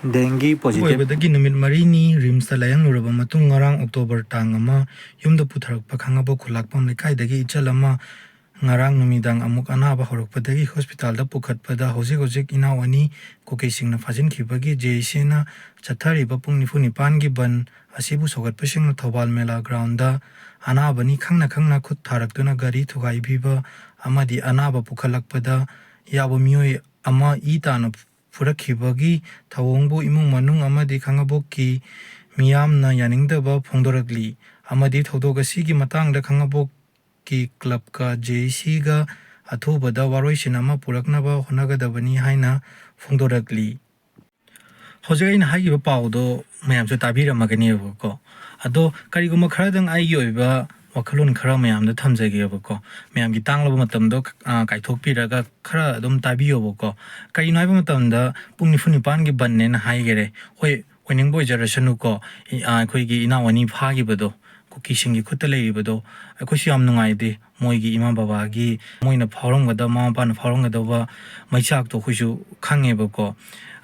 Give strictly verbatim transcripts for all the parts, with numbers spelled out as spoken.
ꯗꯦꯡꯒꯤ positive ꯑꯣꯏꯕꯗꯒꯤ ꯅꯨꯃꯤꯠ ꯃꯔꯤꯅꯤ ꯔꯤꯝꯁꯇ ꯂꯥꯌꯦꯡꯂꯨꯔꯕ ꯃꯇꯨꯡ, ꯉꯔꯥꯡ ꯑꯣꯛꯇꯣꯕꯔ ꯇꯥꯡ ꯑꯃ ꯌꯨꯝꯗ ꯄꯨꯊꯔꯛꯄ ꯈꯥꯡꯉꯕꯣꯛ ꯈꯨꯂꯥꯛꯄꯝ ꯂꯩꯀꯥꯏꯗꯒꯤ ꯏꯆꯜ ꯑꯃ ꯉꯔꯥꯡ ꯅꯨꯃꯤꯗꯥꯡ ꯑꯃꯨꯛ ꯑꯅꯥꯕ ꯍꯧꯔꯛꯄꯗꯒꯤ ꯍꯣꯁꯄꯤꯇꯥꯜꯗ ꯄꯨꯈꯠꯄꯗ ꯍꯧꯖꯤꯛ ꯍꯧꯖꯤꯛ ꯏꯅꯥꯎ ꯑꯅꯤ ꯀꯨꯀꯤꯁꯤꯡꯅ ꯐꯥꯖꯤꯟꯈꯤꯕꯒꯤ ꯖꯦ ꯑꯦ ꯁꯤꯅ ꯆꯠꯊꯔꯤꯕ ꯄꯨꯡ ꯅꯤꯐꯨ ꯅꯤꯄꯥꯟꯒꯤ ꯕꯟ ꯑꯁꯤꯕꯨ ꯁꯧꯒꯠꯄꯁꯤꯡꯅ ꯊꯧꯕꯥꯜ ꯃꯦꯂꯥ ꯒ꯭ꯔꯥꯎꯟꯗ ꯑꯅꯥꯕꯅꯤ ꯈꯪꯅ ꯈꯪꯅ ꯈꯨꯠ ꯊꯥꯔꯛꯇꯨꯅ ꯒꯥꯔꯤ ꯊꯨꯒꯥꯏꯕꯤꯕ ꯑꯃꯗꯤ ꯑꯅꯥꯕ ꯄꯨꯈꯠꯂꯛꯄꯗ ꯌꯥꯎꯕ ꯃꯤꯑꯣꯏ ꯑꯃ ꯏ ꯇꯥꯅ ꯐꯨꯔꯛꯈꯤꯕꯒꯤ ꯊꯧꯑꯣꯡꯕꯨ ꯏꯃꯨꯡ ꯃꯅꯨꯡ ꯑꯃꯗꯤ ꯈꯥꯡꯉꯕꯣꯛꯀꯤ ꯃꯤꯌꯥꯝꯅ ꯌꯥꯅꯤꯡꯗꯕ ꯐꯣꯡꯗꯣꯔꯛꯂꯤ ꯑꯃꯗꯤ ꯊꯧꯗꯣꯛ ꯑꯁꯤꯒꯤ ꯃꯇꯥꯡꯗ ꯈꯥꯡꯉꯕꯣꯛꯀꯤ ꯀ꯭ꯂꯕꯀ ꯖꯦ ꯑꯦ ꯁꯤꯒ ꯑꯊꯨꯕꯗ ꯋꯥꯔꯣꯏꯁꯤꯟ ꯑꯃ ꯄꯨꯔꯛꯅꯕ ꯍꯣꯠꯅꯒꯗꯕꯅꯤ ꯍꯥꯏꯅ ꯐꯣꯡꯗꯣꯔꯛꯂꯤ꯫ ꯍꯧꯖꯤꯛ ꯑꯩꯅ ꯍꯥꯏꯈꯤꯕ ꯄꯥꯎꯗꯣ ꯃꯌꯥꯝꯁꯨ ꯇꯥꯕꯤꯔꯝꯃꯒꯅꯦꯕꯀꯣ꯫ ꯑꯗꯣ ꯀꯔꯤꯒꯨꯝꯕ ꯈꯔꯗꯪ ꯑꯩꯒꯤ ꯑꯣꯏꯕ ꯋꯥꯈꯜꯂꯣꯟ ꯈꯔ ꯃꯌꯥꯝꯗ ꯊꯝꯖꯒꯦꯕꯀꯣ꯫ ꯃꯌꯥꯝꯒꯤ ꯇꯥꯡꯂꯕ ꯃꯇꯝꯗꯣ, ꯑ, ꯀꯥꯏꯊꯣꯛꯄꯤꯔꯒ ꯈꯔ ꯑꯗꯨꯝ ꯇꯥꯕꯤꯌꯣꯕꯀꯣ꯫ ꯀꯔꯤꯅꯣ ꯍꯥꯏꯕ ꯃꯇꯝꯗ ꯄꯨꯡ ꯅꯤꯐꯨ ꯅꯤꯄꯥꯟꯒꯤ ꯕꯟꯅꯦꯅ ꯍꯥꯏꯈꯔꯦ꯫ ꯍꯣꯏ, ꯑꯣꯏꯅꯤꯡꯕ ꯑꯣꯏꯖꯔꯁꯅꯨꯀꯣ꯫ ꯏ-, ꯑ, ꯑꯩꯈꯣꯏꯒꯤ ꯏꯅꯥꯎ ꯑꯅꯤ ꯐꯥꯈꯤꯕꯗꯣ, ꯀꯨꯀꯤꯁꯤꯡꯒꯤ ꯈꯨꯠꯇ ꯂꯩꯔꯤꯕꯗꯣ, ꯑꯩꯈꯣꯏꯁꯨ ꯌꯥꯝ ꯅꯨꯡꯉꯥꯏꯇꯦ꯫ ꯃꯣꯏꯒꯤ ꯏꯃꯥ ꯕꯕꯥꯒꯤ, ꯃꯣꯏꯅ ꯐꯥꯎꯔꯝꯒꯗꯕ, ꯃꯃꯥ ꯃꯄꯥꯅ ꯐꯥꯎꯔꯝꯒꯗꯕ ꯃꯩꯆꯥꯛꯇꯣ ꯑꯩꯈꯣꯏꯁꯨ ꯈꯪꯉꯦꯕꯀꯣ꯫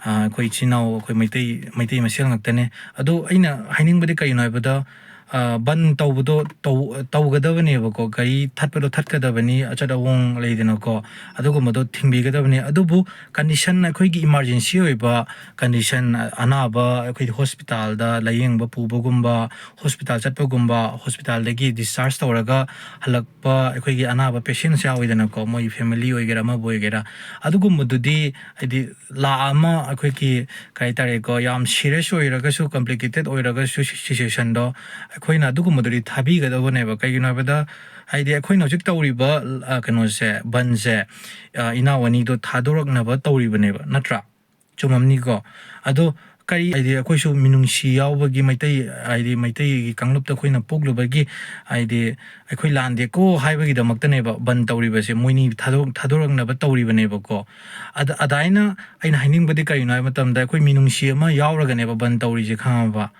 ꯑ, ꯑꯩꯈꯣꯏ ꯏꯆꯤꯟ ꯏꯅꯥꯎ, ꯑꯩꯈꯣꯏ ꯃꯩꯇꯩ, ꯃꯩꯇꯩ ꯃꯁꯦꯜ ꯉꯥꯛꯇꯅꯦ꯫ ꯑꯗꯣ ꯑꯩꯅ ꯍꯥꯏꯅꯤꯡꯕꯗꯤ ꯀꯔꯤꯅꯣ ꯍꯥꯏꯕꯗ, ꯑ, ꯕꯟ ꯇꯧꯕꯗꯣ ꯇꯧ-, ꯇꯧꯒꯗꯕꯅꯦꯕꯀꯣ꯫ ꯒꯥꯔꯤ ꯊꯠꯄꯗꯣ ꯊꯠꯀꯗꯕꯅꯤ, ꯑꯆꯠ ꯑꯋꯣꯡ ꯂꯩꯗꯅꯀꯣ, ꯑꯗꯨꯒꯨꯝꯕꯗꯣ ꯊꯤꯡꯕꯤꯒꯗꯕꯅꯤ꯫ ꯑꯗꯨꯕꯨ ꯀꯟꯗꯤꯁꯟ, ꯑꯩꯈꯣꯏꯒꯤ ꯏꯃꯥꯔꯖꯦꯟꯁꯤ ꯑꯣꯏꯕ ꯀꯟꯗꯤꯁꯟ, ꯑꯅꯥꯕ ꯑꯩꯈꯣꯏꯗꯤ ꯍꯣꯁꯄꯤꯇꯥꯜꯗ ꯂꯥꯌꯦꯡꯕ ꯄꯨꯕꯒꯨꯝꯕ, ꯍꯣꯁꯄꯤꯇꯥꯜ ꯆꯠꯄꯒꯨꯝꯕ, ꯍꯣꯁꯄꯤꯇꯥꯜꯗꯒꯤ ꯗꯤꯁꯆꯥꯔꯖ ꯇꯧꯔꯒ ꯍꯜꯂꯛꯄ ꯑꯩꯈꯣꯏꯒꯤ ꯑꯅꯥꯕ ꯄꯦꯁꯦꯟꯁ ꯌꯥꯎꯋꯤꯗꯅꯀꯣ, ꯃꯣꯏꯒꯤ ꯐꯦꯃꯤꯂꯤ ꯑꯣꯏꯒꯦꯔꯥ ꯑꯃꯕꯨ ꯑꯣꯏꯒꯦꯔꯥ, ꯑꯗꯨꯒꯨꯝꯕꯗꯨꯗꯤ ꯍꯥꯏꯗꯤ ꯂꯥꯛ ꯑꯃ ꯑꯩꯈꯣꯏꯒꯤ ꯀꯩ ꯍꯥꯏꯇꯥꯔꯦꯀꯣ, ꯌꯥꯝ ꯁꯤꯔꯤꯌꯁ ꯑꯣꯏꯔꯒꯁꯨ, ꯀꯝꯄ꯭ꯂꯤꯀꯦꯇꯦꯠ ꯑꯣꯏꯔꯒꯁꯨ ꯁꯤ-, ꯁꯤꯆꯨꯋꯦꯁꯟꯗꯣ, ꯑꯩꯈꯣꯏꯅ ꯑꯗꯨꯒꯨꯝꯕꯗꯨꯗꯤ ꯊꯥꯕꯤꯒꯗꯕꯅꯦꯕ꯫ ꯀꯩꯒꯤꯅꯣ ꯍꯥꯏꯕꯗ, ꯍꯥꯏꯗꯤ ꯑꯩꯈꯣꯏꯅ ꯍꯧꯖꯤꯛ ꯇꯧꯔꯤꯕ, ꯑ, ꯀꯩꯅꯣꯁꯦ, ꯕꯟꯁꯦ, ꯑ, ꯏꯅꯥꯎ ꯑꯅꯤꯗꯣ ꯊꯥꯗꯣꯔꯛꯅꯕ ꯇꯧꯔꯤꯕꯅꯦꯕ, ꯅꯠꯇ꯭ꯔꯥ? ꯆꯨꯝꯃꯝꯅꯤꯀꯣ? ꯑꯗꯣ ꯀꯔꯤ, ꯍꯥꯏꯗꯤ ꯑꯩꯈꯣꯏꯁꯨ ꯃꯤꯅꯨꯡꯁꯤ ꯌꯥꯎꯕꯒꯤ, ꯃꯩꯇꯩ, ꯍꯥꯏꯗꯤ ꯃꯩꯇꯩꯒꯤ ꯀꯥꯡꯂꯨꯞꯇ ꯑꯩꯈꯣꯏꯅ ꯄꯣꯛꯂꯨꯕꯒꯤ, ꯍꯥꯏꯗꯤ ꯑꯩꯈꯣꯏ ꯂꯥꯟꯗꯦꯀꯣ ꯍꯥꯏꯕꯒꯤꯗꯃꯛꯇꯅꯦꯕ ꯕꯟ ꯇꯧꯔꯤꯕꯁꯦ, ꯃꯣꯏꯅꯤ ꯊꯥꯗꯣꯛ-, ꯊꯥꯗꯣꯔꯛꯅꯕ ꯇꯧꯔꯤꯕꯅꯦꯕꯀꯣ꯫ ꯑꯗ-, ꯑꯗꯥꯏꯅ ꯑꯩꯅ ꯍꯥꯏꯅꯤꯡꯕꯗꯤ ꯀꯔꯤꯅꯣ ꯍꯥꯏꯕ ꯃꯇꯝꯗ, ꯑꯩꯈꯣꯏ ꯃꯤꯅꯨꯡꯁꯤ ꯑꯃ ꯌꯥꯎꯔꯒꯅꯦꯕ ꯕꯟ ꯇꯧꯔꯤꯁꯦ, ꯈꯪꯉꯕ?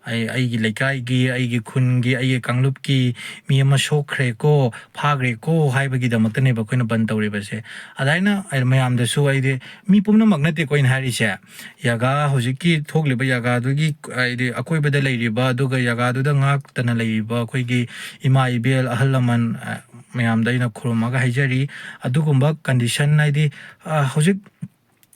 ꯑꯩ, ꯑꯩꯒꯤ ꯂꯩꯀꯥꯏꯒꯤ, ꯑꯩꯒꯤ ꯈꯨꯟꯒꯤ, ꯑꯩꯒꯤ ꯀꯥꯡꯂꯨꯞꯀꯤ ꯃꯤ ꯑꯃ ꯁꯣꯛꯈ꯭ꯔꯦꯀꯣ, ꯐꯥꯈ꯭ꯔꯦꯀꯣ ꯍꯥꯏꯕꯒꯤꯗꯃꯛꯇꯅꯦꯕ ꯑꯩꯈꯣꯏꯅ ꯕꯟ ꯇꯧꯔꯤꯕꯁꯦ꯫ ꯑꯗꯨꯃꯥꯏꯅ ꯑꯩ ꯃꯌꯥꯝꯗꯁꯨ, ꯍꯥꯏꯗꯤ, ꯃꯤ ꯄꯨꯝꯅꯃꯛ ꯅꯠꯇꯦꯀꯣ ꯑꯩꯅ ꯍꯥꯏꯔꯤꯁꯦ, ꯖꯒꯥ, ꯍꯧꯖꯤꯛꯀꯤ ꯊꯣꯛꯂꯤꯕ ꯖꯒꯥꯗꯨꯒꯤ, ꯍꯥꯏꯗꯤ, ꯑꯀꯣꯏꯕꯗ ꯂꯩꯔꯤꯕ, ꯑꯗꯨꯒ ꯖꯒꯥꯗꯨꯗ ꯉꯥꯛꯇꯅ ꯂꯩꯔꯤꯕ ꯑꯩꯈꯣꯏꯒꯤ ꯏꯃꯥ ꯏꯕꯦꯜ, ꯑꯍꯜ ꯂꯃꯟ, ꯑ, ꯃꯌꯥꯝꯗ ꯑꯩꯅ ꯈꯨꯔꯨꯝꯃꯒ ꯍꯥꯏꯖꯔꯤ꯫ ꯑꯗꯨꯒꯨꯝꯕ condition, ꯍꯥꯏꯗꯤ, ꯑ, ꯍꯧꯖꯤꯛ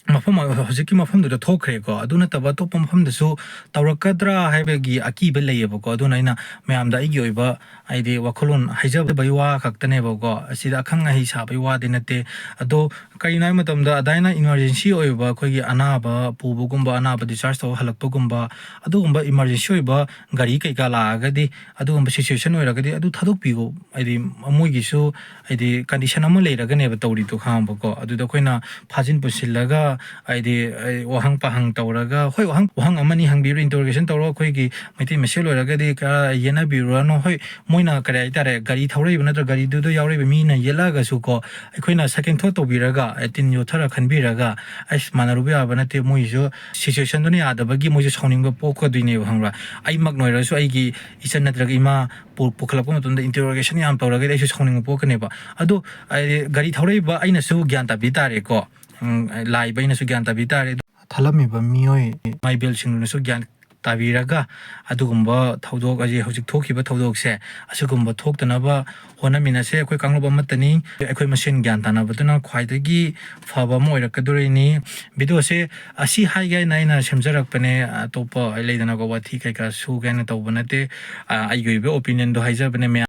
ꯃꯐꯝ, ꯍꯧꯖꯤꯛꯀꯤ ꯃꯐꯝꯗꯨꯗ ꯊꯣꯛꯈ꯭ꯔꯦꯀꯣ, ꯑꯗꯨ ꯅꯠꯇꯕ ꯑꯇꯣꯞꯄ ꯃꯐꯝꯗꯁꯨ ꯇꯧꯔꯛꯀꯗ꯭ꯔꯥ ꯍꯥꯏꯕꯒꯤ ꯑꯀꯤꯕ ꯂꯩꯌꯦꯕꯀꯣ꯫ ꯑꯗꯨꯅ ꯑꯩꯅ ꯃꯌꯥꯝꯗ ꯑꯩꯒꯤ ꯑꯣꯏꯕ, ꯍꯥꯏꯗꯤ, ꯋꯥꯈꯜꯂꯣꯟ ꯍꯥꯏꯖꯕꯒꯤ ꯋꯥ ꯈꯛꯇꯅꯦꯕꯀꯣ, ꯑꯁꯤꯗ ꯑꯈꯪ ꯑꯍꯩ ꯁꯥꯕꯒꯤ ꯋꯥꯗꯤ ꯅꯠꯇꯦ꯫ ꯑꯗꯣ ꯀꯔꯤꯅꯣ ꯍꯥꯏꯕ ꯃꯇꯝꯗ, ꯑꯗꯥꯏꯅ emergency ꯑꯣꯏꯕ, ꯑꯩꯈꯣꯏꯒꯤ ꯑꯅꯥꯕ ꯄꯨꯕꯒꯨꯝꯕ, ꯑꯅꯥꯕ discharge ꯇꯧꯕ ꯍꯜꯂꯛꯄꯒꯨꯝꯕ, ꯑꯗꯨꯒꯨꯝꯕ emergency ꯑꯣꯏꯕ ꯒꯥꯔꯤ ꯀꯩꯀꯥ ꯂꯥꯛꯑꯒꯗꯤ, ꯑꯗꯨꯒꯨꯝꯕ situation ꯑꯣꯏꯔꯒꯗꯤ ꯑꯗꯨ ꯊꯥꯗꯣꯛꯄꯤꯌꯣ꯫ ꯍꯥꯏꯗꯤ, ꯃꯣꯏꯒꯤꯁꯨ, ꯍꯥꯏꯗꯤ, condition ꯑꯃ ꯂꯩꯔꯒꯅꯦꯕ ꯇꯧꯔꯤꯗꯣ, ꯈꯪꯉꯕꯀꯣ? ꯑꯗꯨꯗ ꯑꯩꯈꯣꯏꯅ ꯐꯥꯖꯤꯟ ꯄꯨꯁꯤꯜꯂꯒ, ꯍꯥꯏꯗꯤ, ꯑꯩ ꯋꯥꯍꯪ ꯄꯥꯍꯪ ꯇꯧꯔꯒ, ꯍꯣꯏ, ꯋꯥꯍꯪ, ꯋꯥꯍꯪ ꯑꯃꯅꯤ ꯍꯪꯕꯤꯔꯣ, interrogation ꯇꯧꯔꯣ, ꯑꯩꯈꯣꯏꯒꯤ ꯃꯩꯇꯩ ꯃꯁꯦꯜ ꯑꯣꯏꯔꯒꯗꯤ ꯈꯔ ꯌꯦꯠꯅꯕꯤꯔꯨꯔꯅꯨ꯫ ꯍꯣꯏ, ꯃꯣꯏꯅ ꯀꯔꯤ ꯍꯥꯏꯇꯥꯔꯦ, ꯒꯥꯔꯤ ꯊꯧꯔꯛꯏꯕ ꯅꯠꯇ꯭ꯔꯒ ꯒꯥꯔꯤꯗꯨꯗ ꯌꯥꯎꯔꯛꯏꯕ ꯃꯤꯅ ꯌꯦꯠꯂꯛꯑꯒꯁꯨꯀꯣ, ꯑꯩꯈꯣꯏꯅ second thought ꯇꯧꯕꯤꯔꯒ, ꯑꯦ, ꯇꯤꯟ ꯌꯣꯠꯊꯔ ꯈꯟꯕꯤꯔꯒ, ꯑꯩꯁ, ꯃꯥꯟꯅꯔꯨꯕ ꯌꯥꯕ ꯅꯠꯇꯦ, ꯃꯣꯏꯁꯨ situationꯗꯨꯅ ꯌꯥꯗꯕꯒꯤ ꯃꯣꯏꯁꯨ ꯁꯥꯎꯅꯤꯡꯕ ꯄꯣꯛꯀꯗꯣꯏꯅꯦꯕ, ꯈꯪꯕ꯭ꯔꯥ? ꯑꯩꯃꯛ ꯑꯣꯏꯔꯁꯨ ꯑꯩꯒꯤ ꯏꯆꯟ ꯅꯠꯇ꯭ꯔꯒ ꯏꯃꯥ ꯄꯨ-, ꯄꯨꯈꯠꯂꯛꯄ ꯃꯇꯝꯗ interrogation ꯌꯥꯝ ꯇꯧꯔꯒꯗꯤ ꯑꯩꯁꯨ ꯁꯥꯎꯅꯤꯡꯕ ꯄꯣꯛꯀꯅꯦꯕ꯫ ꯑꯗꯣ, ꯍꯥꯏꯗꯤ, ꯒꯥꯔꯤ ꯊꯧꯔꯛꯏꯕ ꯑꯩꯅꯁꯨ ꯒ꯭ꯌꯥꯟ ꯇꯥꯕꯤ ꯇꯥꯔꯦꯀꯣ꯫ ꯎꯝ, ꯂꯥꯛꯏꯕ ꯑꯩꯅꯁꯨ ꯒ꯭ꯌꯥꯟ ꯇꯥꯕꯤ ꯇꯥꯔꯦ꯫ ꯑꯗꯣ ꯊꯜꯂꯝꯃꯤꯕ ꯃꯤꯑꯣꯏ ꯃꯥꯏꯕꯦꯜꯁꯤꯡꯗꯨꯅꯁꯨ ꯒ꯭ꯌꯥꯟ ꯇꯥꯕꯤꯔꯒ, ꯑꯗꯨꯒꯨꯝꯕ ꯊꯧꯗꯣꯛ, ꯍꯧꯖꯤꯛ, ꯍꯧꯖꯤꯛ ꯊꯣꯛꯈꯤꯕ ꯊꯧꯗꯣꯛꯁꯦ, ꯑꯁꯤꯒꯨꯝꯕ ꯊꯣꯛꯇꯅꯕ ꯍꯣꯠꯅꯃꯤꯟꯅꯁꯦ꯫ ꯑꯩꯈꯣꯏ ꯀꯥꯡꯂꯨꯞ ꯑꯃꯠꯇꯅꯤ, ꯑꯩꯈꯣꯏ ꯃꯁꯦꯟ ꯒ꯭ꯌꯥꯟ ꯇꯥꯅꯕꯗꯨꯅ ꯈ꯭ꯋꯥꯏꯗꯒꯤ ꯐꯕ ꯑꯃ ꯑꯣꯏꯔꯛꯀꯗꯣꯔꯤꯅꯤ꯫ Videoꯁꯦ ꯑꯁꯤ ꯍꯥꯏꯒꯦ ꯍꯥꯏꯅ ꯑꯩꯅ ꯁꯦꯝꯖꯔꯛꯄꯅꯦ, ꯑꯇꯣꯞꯄ ꯂꯩꯗꯅꯀꯣ, ꯋꯥꯊꯤ ꯀꯩꯀꯥ ꯁꯨꯒꯦ ꯍꯥꯏꯅ ꯇꯧꯕ ꯅꯠꯇꯦ꯫ ꯑ, ꯑꯩꯒꯤ ꯑꯣꯏꯕ opinionꯗꯣ ꯍꯥꯏꯖꯕꯅꯦ ꯃꯌꯥꯝ꯫